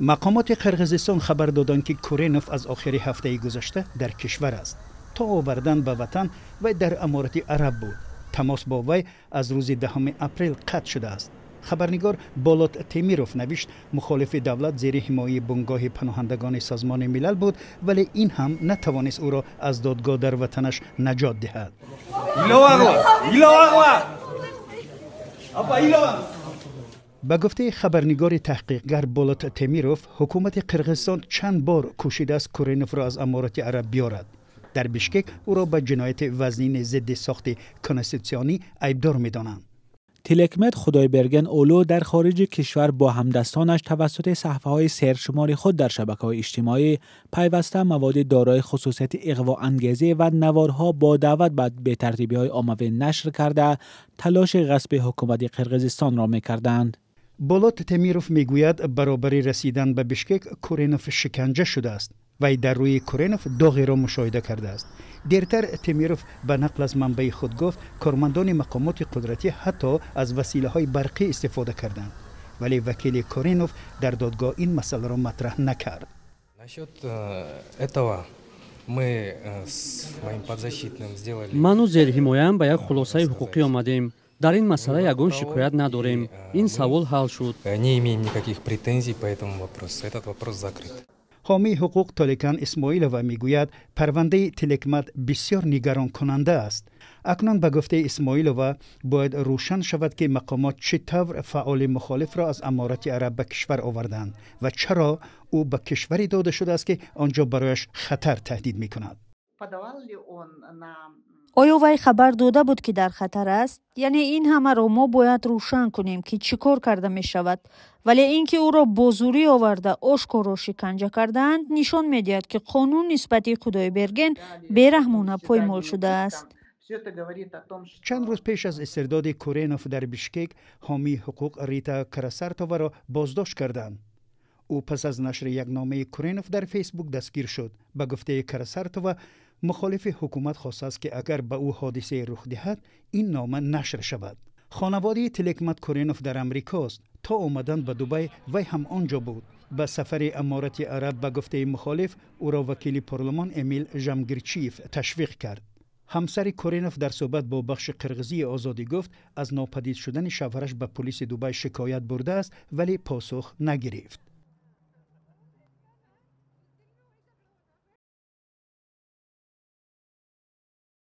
Мақомоти Қирғизистон хабар доданд, ки Куренов аз охири ҳафтаи гузашта дар кишвар аст. То овардан ба ватан вай дар Аморати Араб буд. Тамос бо вай аз рӯзи 10 апрел қатъ шудааст. Хабарнигор Болот Темиров навишт, мухолифи давлат зери ҳимояи бунгоҳи паноҳандагони Созмони Милал буд, вале ин ҳам натавонист ӯро аз додгоҳ дар ватанаш наҷот диҳад. Ба гуфтаи хабарнигори таҳқиқгар Болот Темиров, ҳукумати Қирғизистон чанд бор кӯшидааст Куреновро аз Аморати Араб биёрад. Дар Бишкек ӯро ба ҷинояти вазнини зидди сохти конститутсионӣ айбдор медонанд. Тилекмет Худойберген Улу дар хориҷи кишвар бо ҳамдастонаш тавассути саҳифаҳои сершумори худ дар шабакаҳои иҷтимоӣ пайваста маводи дорои хусусияти иғвоангезӣ ва наворҳо бо даъват ба бетартибиҳои оммавӣ нашр карда, талоши ғасби ҳукумати Қирғизистонро мекарданд. Болот Темиров мегӯяд, баробари расидан ба Бишкек Куренов шиканҷа шудааст. Вай дар рӯи Куренов доғеро мушоҳида кардааст. Дертар Темиров ба нақл аз манбаи худ гуфт, кормандони мақомоти қудратӣ ҳатто аз василаҳои барқӣ истифода карданд. Вале вакили Куренов дар додгоҳ ин масъаларо матраҳ накард. Ману зерҳимояам ба як хулосаи ҳуқуқӣ омадем. Дар ин масъала ягон шикоят надорем. Ин савол ҳал шуд. Ҳомии ҳуқуқ Толикан Исмоилова мегӯяд, парвандаи Тилекмат бисёр нигаронкунанда аст. Акнун ба гуфтаи Исмоилова бояд рӯшан шавад, ки мақомот чӣ тавр фаъоли мухолифро аз Аморати Араб ба кишвар оварданд ва чаро ӯ ба кишваре дода шудааст, ки он ҷо барояш хатар таҳдид мекунад. Оё вай хабар дода буд, ки дар хатар аст? Яъне ин ҳамаро мо бояд рӯшан кунем, ки чӣ кор карда мешавад. Вале ин ки ӯро бо зӯрӣ оварда ошкоро шиканҷа кардаанд, нишон медиҳад, ки қонун нисбати Худойберген бераҳмона поймол шудааст. Чанд рӯз пеш аз истирдоди Куренов дар Бишкек ҳомии ҳуқуқ Рита Карасартоваро боздошт карданд. Ӯ пас аз нашри як номаи Куренов дар Фейсбук дастгир шуд. Ба гуфтаи Карасартова, мухолифи ҳукумат хостааст, ки агар ба ӯ ҳодисае рух диҳад, ин нома нашр шавад. Хонаводаи Тилекмат Куренов дар Амрикост. То омадан ба Дубай вай ҳам он ҷо буд. Ба сафари Аморати Араб ба гуфтаи мухолиф ӯро вакили парлумон Эмил Жамгирчиев ташвиқ кард. Ҳамсари Куренов дар суҳбат бо бахши қирғизии Озодӣ гуфт, аз нопадид шудани шавҳараш ба пулиси Дубай шикоят бурдааст, вале посух нагирифт.